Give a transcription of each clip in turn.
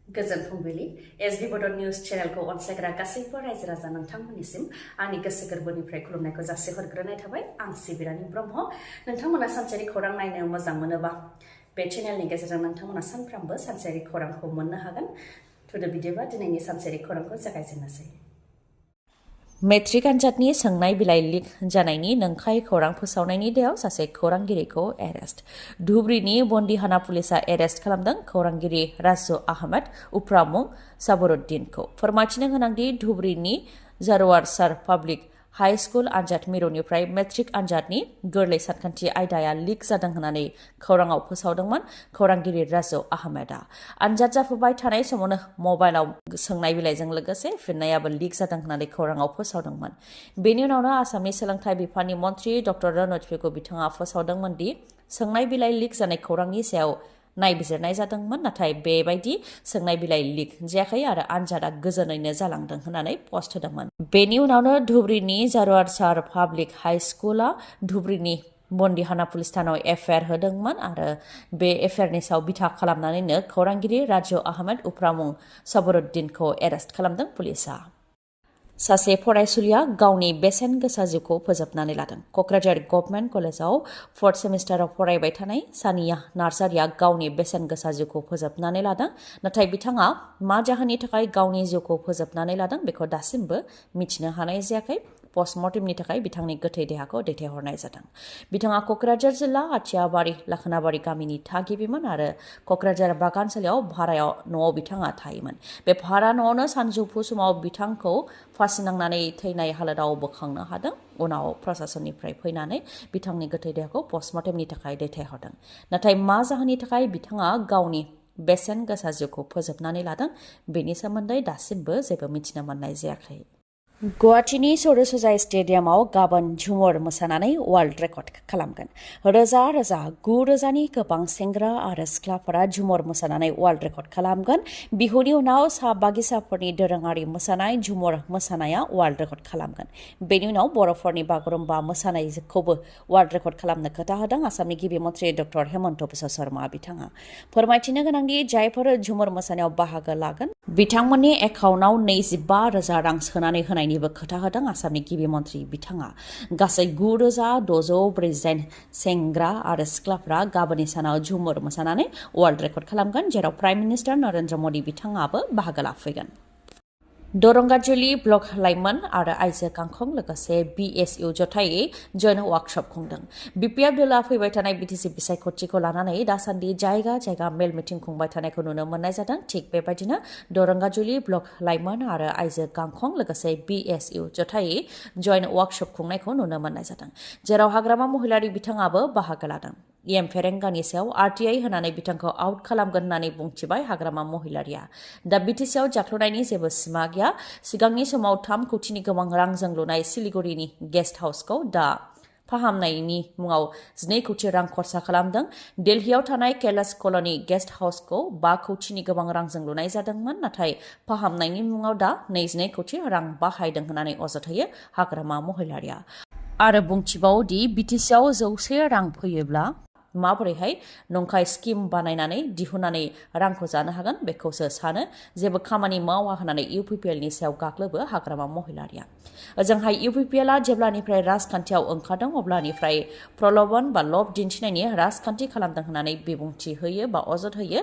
गोजोन फुंबिलि एसबी बड निउज चेनेलखौ अनसायग्रा गासैबो रायजो राजा नोंथांमोननिसिम आंनि गोसो गोरबोनिफ्राय खुलुमनायखौ जासिहरग्रोनाय थाबाय आं सिबि रानी ब्रह्म नोंथांमोना सानसेयारि खौरां नायनो मोजां मोनोबा बे चेनेलनि गेजेरजों नोंथांमोना सानफ्रामबो सानसेयारि खौरांखौ मोननो हागोन थुदो बिदिबा दिनैनि सानसेयारि खौरांखौ जागायजेननोसै मेट्रिक आनजादनि सोंनाय बिलाइ लिक जानायनि नंखाय खौरां फोसावनायनि दायाव सासे खौरांगिरिखौ एरेस्ट धुबरीनि बन्दिहाना पुलिसा एरेस्ट खालामदों खौरांगिरि राजु आहमेद उफ्रामुं साबरुद्दिनखौ फोरमायथिनो गोनांदि धुबरीनि जारवार सार पाब्लिक हाई स्कुल आनजाद मिरुनिफ्राय मेट्रिक आनजादनि गोरलै सानखान्थि आयदाया लिक जादों होननानै खौराङाव फोसावदोंमोन खौरांगिरि राजु आहमेदा आनजाद जाफुबाय थानाय समावनो मबाइलाव सोंनाय बिलाइजों लोगोसे फिननायाबो लिक जादों होननानै खौराङाव फोसावदोंमोन बेनि उनावनो आसामनि सोलोंथाइ बिफाननि मन्थ्रि डक्टर रनौतखौ बिथाङा फोसावदोंमोन दि सोंनाय बिलाइ लिक जानाय खौरांनि सायाव नायबिजिरनाय जादोंमोन नाथाय बेबायदि सोंनाय बिलाइ लिक जायाखै आरो आनजादा गोजोनैनो जालांदों होननानै पस्ट होदोंमोन बेनि उनावनो धुबरीनि जारवार सार पाब्लिक हाई स्कुला धुबरीनि बन्दिहाना पुलिस थानाव एफआइआर होदोंमोन आरो बे एफआइआरनि सायाव बिथा खालामनानैनो खौरांगिरि राजु आहमेद उफ्रामुं साबरुद्दिनखौ एरेस्ट खालामदों पुलिसा सासे फरायसुलिया गावनि बेसेन गोसा जिउखौ फोजोबनानै लादों क'क्राझार गभर्नमेन्ट कलेजाव 4th सेमिस्टाराव फरायबाय थानाय सानिया नार्जारिया गावनि बेसेन गोसा जिउखौ फोजोबनानै लादों नाथाय बिथाङा मा जाहोननि थाखाय गावनि जिउखौ फोजोबनानै लादों बेखौ दासिमबो मिथिनो हानाय जायाखै पस्टमर्टेमनि थाखाय बिथांनि गोथै देहाखौ दैथायहरनाय जादों बिथाङा क'क्राझार जिल्ला आथियाबारि लाखोनाबारि गामिनि थागिबिमोन आरो क'क्राझार बागानसालियाव भारायाव न'आव बिथाङा थायोमोन बे भारा न'आवनो सानजौफु समाव बिथांखौ फासि नांनानै थैनाय हालोदाव बोखांनो हादों उनाव प्रशासननिफ्राय फैनानै बिथांनि गोथै देहाखौ पस्टमर्टेमनि थाखाय दैथायहरदों नाथाय मा जाहोननि थाखाय बिथाङा गावनि बेसेन गोसा जिउखौ फोजोबनानै लादों बेनि सोमोन्दै दासिमबो जेबो मिथिनो मोननाय जायाखै गुवाहाटीनि सौरसजाय स्टेडियामाव गाबोन झुमुर मोसानानै वर्ल्ड रेकर्ड खालामगोन रोजा रोजा 9,000नि गोबां सेंग्रा आरो सिख्लाफोरा झुमुर मोसानानै वर्ल्ड रेकर्ड खालामगोन बिहुनि उनाव सा बागिसाफोरनि दोरोङारि मोसानाय झुमुर मोसानाया वर्ल्ड रेकर्ड खालामगोन बेनि उनाव बर'फोरनि बागुरुम्बा मोसानायखौबो वर्ल्ड रेकर्ड खालामनो खोथा होदों आसामनि गिबि मन्थ्रि डक्टर हेमन्त बिश्व शर्मा बिथाङा फोरमायथिनो गोनांदि जायफोर झुमुर मोसानायाव बाहागो लागोन बिथांमोननि एकाउन्टआव 25,000 रां सोनानै होनायनिबो खोथा होदों आसामनि गिबि मन्थ्रि बिथाङा गासै 9,648 सेंग्रा आरो सिख्लाफ्रा गाबोननि सानाव झुमुर मोसानानै वर्ल्ड रेकर्ड खालामगोन जेराव प्राइम मिनिस्टार नरेंद्र मदि बिथाङाबो बाहागो लाफैगोन दरंगाजुलि ब्लक लाइमोन आरो आइजो गांखं लोगोसे BSU जथायै जयेन्ट वार्कशप खुंदों BPF दोला फैबाय थानाय BTC बिसायख'थिखौ लानानै दासान्दि जायगा जायगा मेल मिटिं खुंबाय थानायखौ नुनो मोननाय जादों थिग बेबायदिनो दरंगाजुलि ब्लक लाइमोन आरो आइजो गांखं लोगोसे BSU जथायै जयेन्ट वार्कशप खुंनायखौ नुनो मोननाय जादों जेराव हाग्रामा महिलारी बिथाङाबो बाहागो लादों फेरेंगानि सायाव RTI होनानै बिथांखौ आउट खालामगोन होननानै बुंथिबाय हाग्रामा महिलारिया दा BTCआव जाख्ल'नायनि जेबो सिमा गैया सिगांनि समाव 3 कौटिनि गोबां रांजों लुनाय सिलिगुरिनि गेस्ट हाउसखौ दा फाहामनायनि मुङाव 12 कौटि रां खरसा खालामदों दिल्लीयाव थानाय कैलाश कलनी गेस्ट हाउसखौ 5 कौटिनि गोबां रांजों लुनाय जादोंमोन नाथाय फाहामनायनि मुङाव दा 22 कौटि रां बाहायदों होननानै अजद होयो हाग्रामा महिलारिया आरो बुंथिबावोदि BTCआव 100 रां फैयोब्ला माबोरैहाय नंखाय स्किम बानायनानै दिहुननानै रांखौ जानो हागोन बेखौसो सानो जेबो खामानि मावा होननानै UPPLनि सायाव गाग्लोबो हाग्रामा महिलारिया ओजोंहाय UPPLआ जेब्लानिफ्राय राजखान्थियाव ओंखारदों अब्लानिफ्राय प्रलोभन बा लब दिन्थिनायनि राजखान्थि खालामदों होननानै बिबुंथि होयो बा अजद होयो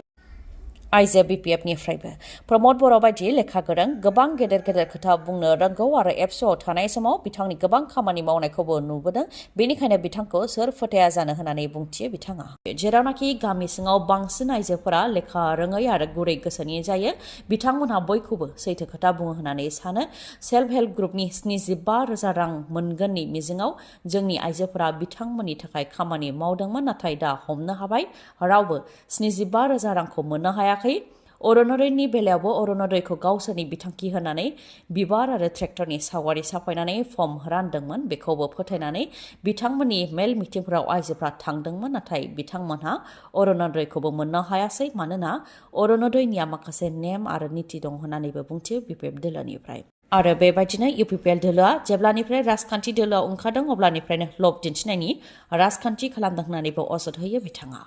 आइजो BPFनिफ्रायबो प्रमद बर' बायदि लेखा गोरों गोबां गेदेर गेदेर खोथा बुंनो रोंगौ आरो एबसुआव थानाय समाव बिथांनि गोबां खामानि मावनायखौबो नुबोदों बेनिखायनो बिथांखौ सोर फोथाया जानो होननानै बुंथियो बिथाङा जेरावनाखि गामि सिङाव बांसिन आइजोफोरा लेखा रोङै आरो गुरै गोसोनि जायो बिथांमोनहा बयखौबो सैथो खोथा बुङो होननानै सानो सेल्फ हेल्प ग्रुपनि 75,000 रां मोनगोननि मिजिङाव जोंनि आइजोफोरा बिथांमोननि थाखाय खामानि मावदोंमोन नाथाय दा हमनो हाबाय रावबो 75,000 रांखौ मोननो हाया अरुणोदयनि बेलायावबो अरुणोदयखौ गावसोरनि बिथांखि होनानै बिबार आरो ट्रेक्टरनि सावगारि साफायनानै फर्म रानदोंमोन बेखौबो फोथायनानै बिथांमोननि मेल मिटिंफोराव आइजोफ्रा थांदोंमोन नाथाय बिथांमोनहा अरुणोदयखौबो मोननो हायासै मानोना अरुणोदयनिया माखासे नेम आरो नीति दं होननानैबो बुंथियो BPF दोलोनिफ्राय आरो बेबायदिनो UPPL दोलोआ जेब्लानिफ्राय राजखान्थि दोलोआव ओंखारदों अब्लानिफ्रायनो लब दिन्थिनायनि राजखान्थि खालामदों होननानैबो अजद होयो बिथाङा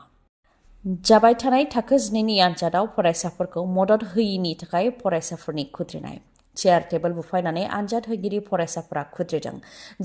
जाबाय थानाय थाखो 2नि आनजादाव फरायसाफोरखौ मदद होयिनि थाखाय फरायसाफोरनि खुद्रिनाय चेयार टेबोल बुफायनानै आनजाद होगिरि फरायसाफोरा खुद्रिदों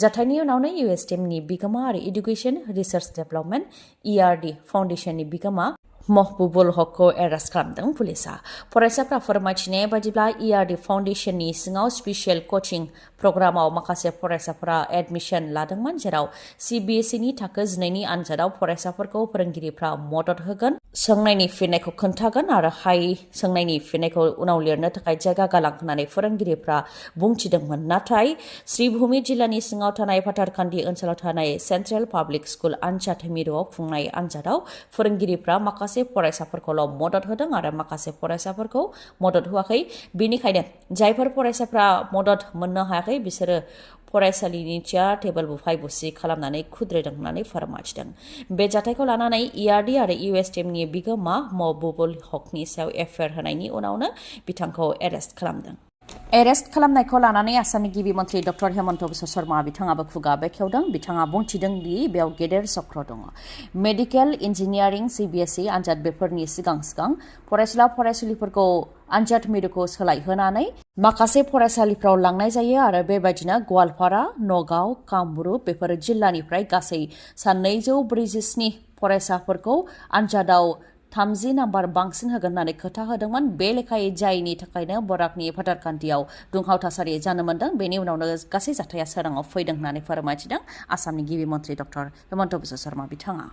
जाथायनि उनावनो USTMनि बिगोमा आरो इडुकेशन रिसार्च डेभेलपमेन्ट ERD फाउन्डेशननि बिगोमा महबुबुल हकखौ एरेस्ट खालामदों पुलिसा फरायसाफ्रा फोरमायथिनाय बायदिब्ला ERD फाउन्डेशननि सिङाव स्पेशल कोचिं प्रग्रामाव माखासे फरायसाफोरा एडमिशन लादोंमोन जेराव CBSEनि थाखो 2नि आनजादाव फरायसाफोरखौ फोरोंगिरिफ्रा मदद होगोन सोंनायनि फिननायखौ खोन्थागोन आरो हायै सोंनायनि फिननायखौ उनाव लिरनो थाखाय जायगा गालांहोनानै फोरोंगिरिफ्रा बुंथिदोंमोन नाथाय श्रीभूमि जिल्लानि सिङाव थानाय फाथारकान्दी ओनसोलाव थानाय सेन्ट्रेल पाब्लिक स्कुल आनजाद मिरुआव खुंनाय आनजादाव फोरोंगिरिफ्रा माखासे फरायसाफोरखौल' मदद होदों आरो माखासे फरायसाफोरखौ मदद होआखै बेनिखायनो जायफोर फरायसाफ्रा मदद मोननो हायाखै बिसोरो फरायसालिनि चेयार टेबोल बुफाय बुसि खालामनानै खुद्रिदों होननानै फोरमायथिदों बे जाथायखौ लानानै ERD आरो USTMनि बिगोमा महबुबुल हकनि सायाव एफआइआर होनायनि उनावनो बिथांखौ एरेस्ट खालामदों एरेस्ट खालामनायखौ लानानै आसामनि गिबि मन्थ्रि डक्टर हेमन्त बिश्व शर्मा बिथाङाबो खुगा बेखेवदों बिथाङा बुंथिदों दि बेयाव गेदेर चक्र दङ मेडिकेल इन्जिनियारिं CBSE आनजाद बेफोरनि सिगां फरायसुला फरायसुलिफोरखौ आनजाद मिरुखौ सोलायहोनानै माखासे फरायसालिफ्राव लांनाय जायो आरो बेबायदिनो गवालपारा नगाव कामरुप बेफोर जिल्लानिफ्राय गासै 247 फरायसाफोरखौ आनजादाव 30 नाम्बार बांसिन होगोन होननानै खोथा होदोंमोन बे लेखायै जायनि थाखायनो बराकनि फाथारकान्दियाव दुंहाव थासारि जानो मोन्दों बेनि उनावनो गासै जाथाया सोराङाव फैदों होननानै फोरमायथिदों आसामनि गिबि मन्थ्रि डक्टर हेमन्त बिश्व शर्मा बिथाङा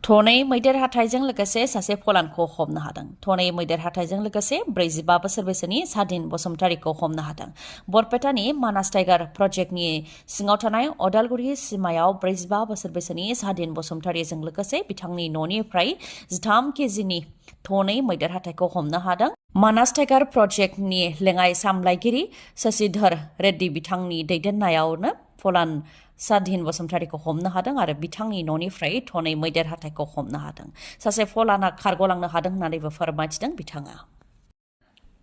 थनै मैदेर हाथाइजों लोगोसे सासे फलानखौ हमनो हादों थनै मैदेर हाथाइजों लोगोसे 45 बोसोर बैसोनि सादिन बसुमतारीखौ हमनो हादों बरपेटानि मानास टाइगार प्रजेक्टनि सिङाव थानाय अदालगुरि सिमायाव 45 बोसोर बैसोनि सादिन बसुमतारीजों लोगोसे बिथांनि न'निफ्राय 13 केजिनि थनै मैदेर हाथाइखौ हमनो हादों मानास टाइगार प्रजेक्टनि लेङाइ सामलायगिरि शशिधर रेड्डी बिथांनि दैदेननायावनो फलान सादिन बसुमतारीखौ हमनो हादों आरो बिथांनि न'निफ्राय थनै मैदेर हाथाइखौ हमनो हादों सासे फलाना खारग'लांनो हादों होननानैबो फोरमायथिदों बिथाङा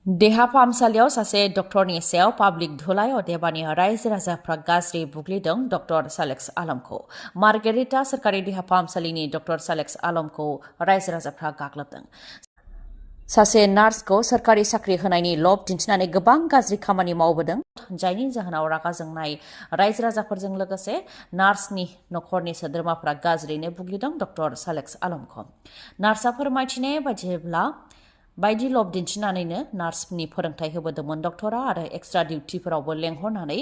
देहा फाहामसालियाव सासे डक्टरनि सायाव पाब्लिक धुलाय अदेबानि रायजो राजाफ्रा गाज्रि बुग्लिदों डक्टर सालेक्स आलमखौ मार्गेरिटा सोरखारि देहा फाहामसालिनि डक्टर सालेक्स आलमखौ रायजो राजाफ्रा गाग्लोबदों सासे नार्सखौ सोरखारि साख्रि होनायनि लब दिन्थिनानै गोबां गाज्रि खामानि मावबोदों जायनि जाहोनाव रागा जोंनाय रायजो राजाफोरजों लोगोसे नार्सनि नखरनि सोद्रोमाफ्रा गाज्रियैनो बुग्लिदों डक्टर सालेक्स आलमखौ नार्सआ फोरमायथिनाय बायदिब्ला बायदि लब दिन्थिनानैनो नार्सनि फोरोंथाय होबोदोंमोन डक्टरा आरो एक्सट्रा डिउटिफोरावबो लेंहरनानै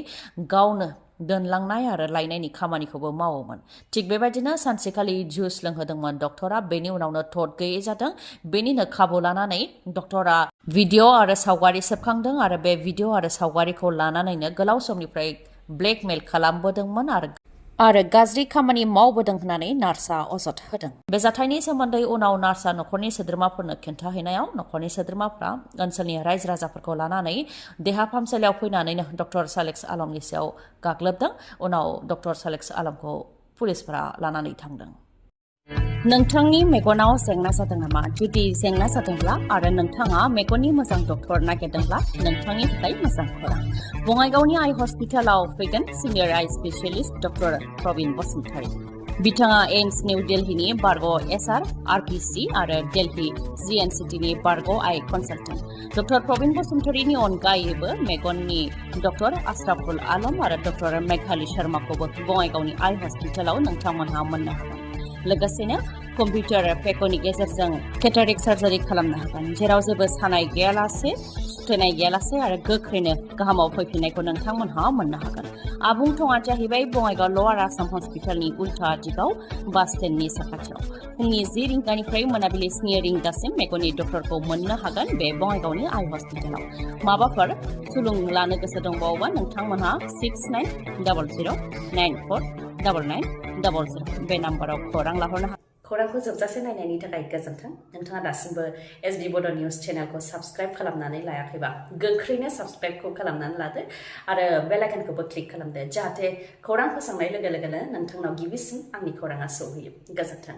गावनो दोनलांनाय आरो लायनायनि खामानिखौबो मावोमोन थिग बेबायदिनो सानसेखालि जुस लोंहोदोंमोन डक्टरा बेनि उनावनो थद गैयै जादों बेनिनो खाबु लानानै डक्टरा भिडिअ आरो सावगारि सेबखांदों आरो बे भिडिअ आरो सावगारिखौ लानानैनो गोलाव समनिफ्राय ब्लेकमेल खालामबोदोंमोन आरो गाज्रि खामानि मावबोदों होननानै नार्सआ अजद होदों बे जाथायनि सोमोन्दै उनाव नार्सआ नखरनि सोद्रोमाफोरनो खिन्थाहैनायाव नखरनि सोद्रोमाफ्रा ओनसोलनि रायजो राजाफोरखौ लानानै देहा फाहामसालियाव फैनानैनो डक्टर सालेक्स आलमनि सायाव गाग्लोबदों उनाव डक्टर सालेक्स आलमखौ पुलिसफोरा लानानै थांदों नोंथांनि मेगनाव जेंना जादों नामा जुदि जेंना जादोंब्ला आरो नोंथाङा मेगननि मोजां डक्टर नागिरदोंब्ला नोंथांनि थाखाय मोजां खौरां बङाइगावनि आइ हस्पिटालाव फैगोन सिनियर आइ स्पेशलिस्ट डक्टर प्रबिन बसुमतारी बिथाङा एम्स निउ दिल्लीनि बारग' SR RPC आरो दिल्ली GNCTनि बारग' आइ कनसालटेन्ट डक्टर प्रबिन बसुमतारीनि अनगायैबो मेगननि डक्टर आशराफुल आलम आरो डक्टर मेघाली शर्माखौबो बङाइगावनि आइ हस्पिटालाव नोंथांमोनहा मोननो हागोन लोगोसेनो कम्पिउटार पेकनि गेजेरजों केटारेक्ट सार्जारि खालामनो हागोन जेराव जेबो सानाय गैयालासे सुथेनाय गैयालासे आरो गोख्रैनो गाहामाव फैफिननायखौ नोंथांमोनहा मोननो हागोन आबुं थङा जाहैबाय बङाइगाव लवार आसाम हस्पिटालनि उल्था दिगाव बास स्टेन्डनि साखाथियाव फुंनि 10 रिंगानिफ्राय मोनाबिलि 3 रिंगासिम मेगननि डक्टरखौ मोननो हागोन बे बङाइगावनि आइ हस्पिटालाव माबाफोर सुलुं लानो गोसो दंबावोबा नोंथांमोनहा 6900949900 बे नाम्बाराव खौरां लाहरनो हागोन खौरांखौ जोबजासे नायनायनि थाखाय गोजोन्थों नोंथाङा दासिमबो SD बड' निउस चेनेलखौ साबस्क्राइब खालामनानै लायाखैबा गोख्रैनो साबस्क्राइबखौ खालामनानै लादो आरो बेल आइकनखौबो क्लिक खालामदो जाहाथे खौरां फोसावनाय लोगो लोगोनो नोंथांनाव गिबिसिन आंनि खौराङा सौहैयो गोजोन्थों